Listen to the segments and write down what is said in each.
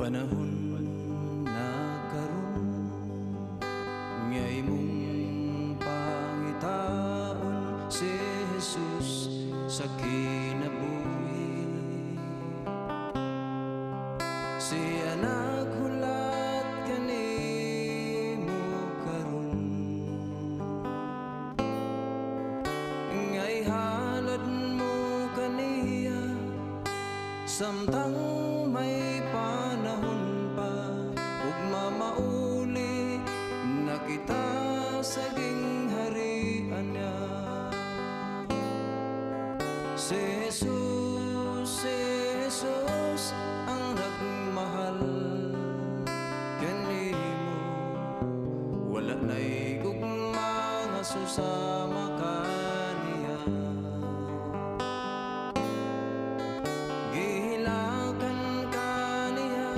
Panahon na karon nga imong pangitaon si Jesus sa kinabuhi. Siya naghulat kanimo karon nga ihalad mo kaniya samtang may panahon pa, ug mamauli na kita sa gingharian niya. Si Jesus, si Jesus ang nagmahal kanimo. Wala na'y gugma nga susama kaniya. Gihilakan kaniya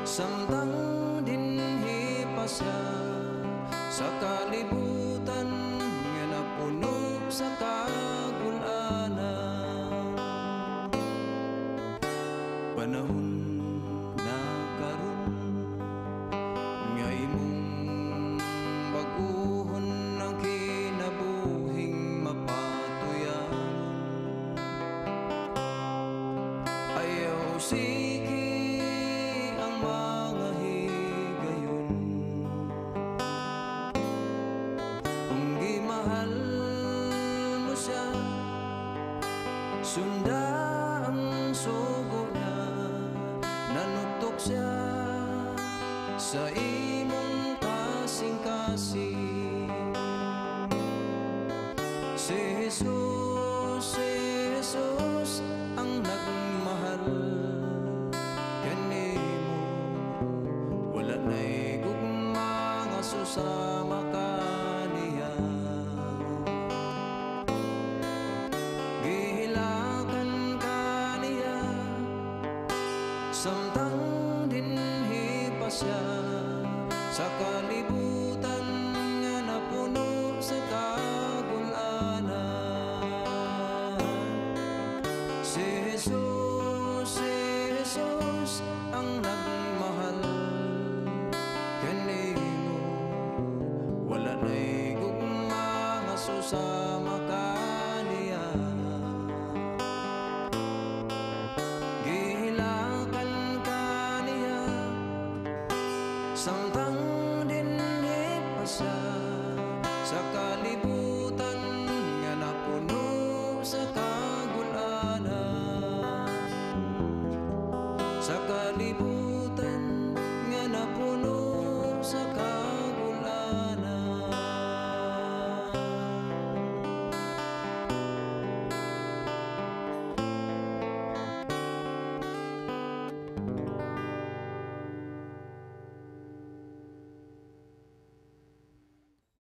samtang dinhi pa siya sa kalibutan nga napuno sa kagulanan. Panahon na karon nga imong bag-ohon ang kinabuhing mapatuyan. Ayaw siki ang mga higayon. Kung gimahal mo siya, sunda ang sugo niya. Nanutok siya sa imong kasing-kasing. Si Jesus, si Jesus ang nagmahal kanimo. Wala na'y gugma nga susama kaniya. Gihilakan kaniya samtang dinhi pa siya sa kalibutan nga napuno sa kagulanan. Si Jesus, si Jesus ang nagmahal kanimo. Wala na'y gugma nga susama.